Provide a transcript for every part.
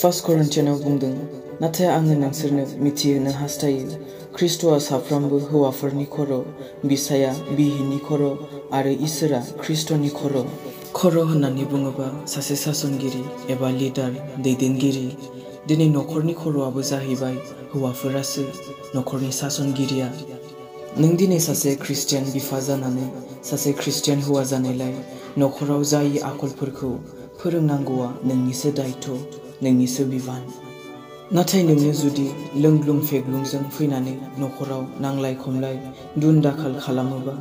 1 Corinthians बुंदों, नाथाय आङो नोंसोरनो मिथिहोनो हास्थायो ख्रीष्टआ साफ्रोमबो हौवाफोरनि खर', बिसाया बिहिनि खर' आरो इसोरा ख्रीष्टनि खर'। खर' होननानै बुङोबा सासे सासनगिरि एबा लिडार, दैदेनगिरि। दिनै नखरनि खर'आबो जाहैबाय हौवाफोरासो, नखरनि सासनगिरिया। नों दिनै सासे ख्रिस्टियान बिफा जानानै सासे ख्रिस्टियान हौवा जानायलाय नखराव जाय आखलफोरखौ फोरोंनांगौआ नोंनिसो दायथ', नोंनिसो बिबान। नाथाय नोंनो जुदि लोंग्लुं फेग्लुंजों फैनानै नखराव नांलाय खमलाय दुन दाखाल खालामोबा,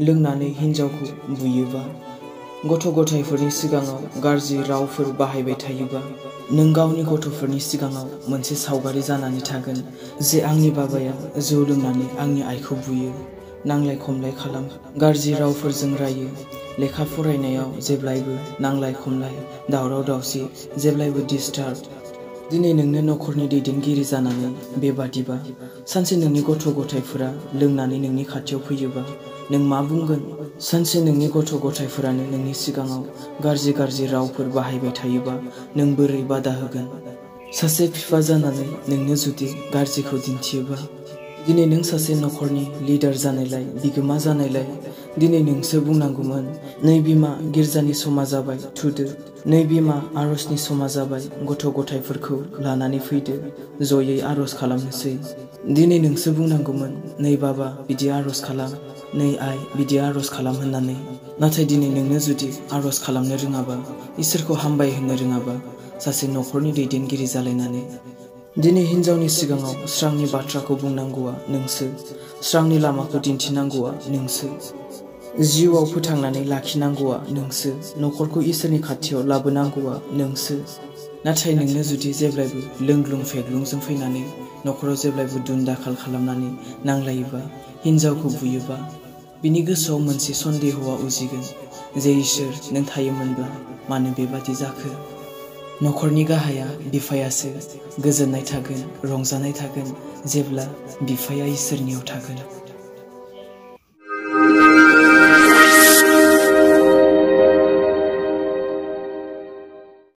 लोंनानै हिनजावखौ बुयोबा, गथ' गथायफोरनि सिगाङाव गाज्रि रावफोर बाहायबाय थायोबा, नों गावनि गथ'फोरनि सिगाङाव मोनसे सावगारि जानानै थागोन जे आंनि बाबाया जौ लोंनानै आंनि आइखौ बुयो, नांलाय खमलाय खालामो, गाज्रि रावफोरजों रायो, लेखा फरायनायाव जेब्लायबो नांलाय खमलाय, दावराव दावसि, जेब्लायबो डिस्टार्ब। दिनै नोंनो नखरनि दैदेनगिरि जानानै बेबादिबा, सानसे नोंनि गथ' गथायफोरा लोंनानै नोंनि खाथियाव फैयोबा नों मा बुंगोन? सानसे नोंनि गथ' गथायफोरानो नोंनि सिगाङाव गाज्रि रावफोर बाहायबाय थायोबा नों बोरै बादा होगोन? सासे बिफा जानानै नोंनो जुदि गाज्रिखौ दिन्थियोबा, दिनै नों सासे नखरनि लिडार जानायलाय, बिगोमा जानायलाय, दिनै नोंसो बुंनांगौमोन, नै बिमा गिर्जानि समा जाबाय थुदो, नै बिमा आरजनि समा जाबाय गथ' गथायफोरखौ लानानै फैदो, जयै आरज खालामनोसै। दिनै नोंसो बुंनांगौमोन, नै बाबा बिदि आरज खालाम, नै आइ बिदि आरज खालाम होननानै। नाथाय दिनै नोंनो जुदि आरज खालामनो रोङाबा, इसोरखौ हामबाय होननो रोङाबा, सासे नखरनि दैदेनगिरि जालायनानै दिनै हिनजावनि सिगाङाव स्रांनि बाथ्राखौ बुंनांगौआ नोंसो, स्रांनि लामाखौ दिन्थिनांगौआ नोंसो, जिउआव फोथांनानै लाखिनांगौआ नोंसो, नखरखौ इसोरनि खाथियाव लाबोनांगौआ नोंसो। नाथाय नोंनो जुदि जेब्लायबो लोंग्लुं फेग्लुंजों फैनानै नखराव जेब्लायबो दुन दाखाल खालामनानै नांलायोबा, हिनजावखौ बुयोबा, बिनि गोसोआव मोनसे सन्देहआ उजिगोन जे इसोर नों थायोमोनब्ला मानो बेबादि जाखो? नखरनि गाहाया बिफायासो, गोजोननाय थागोन, रंजानाय थागोन जेब्ला बिफाया इसोरनियाव थागोन।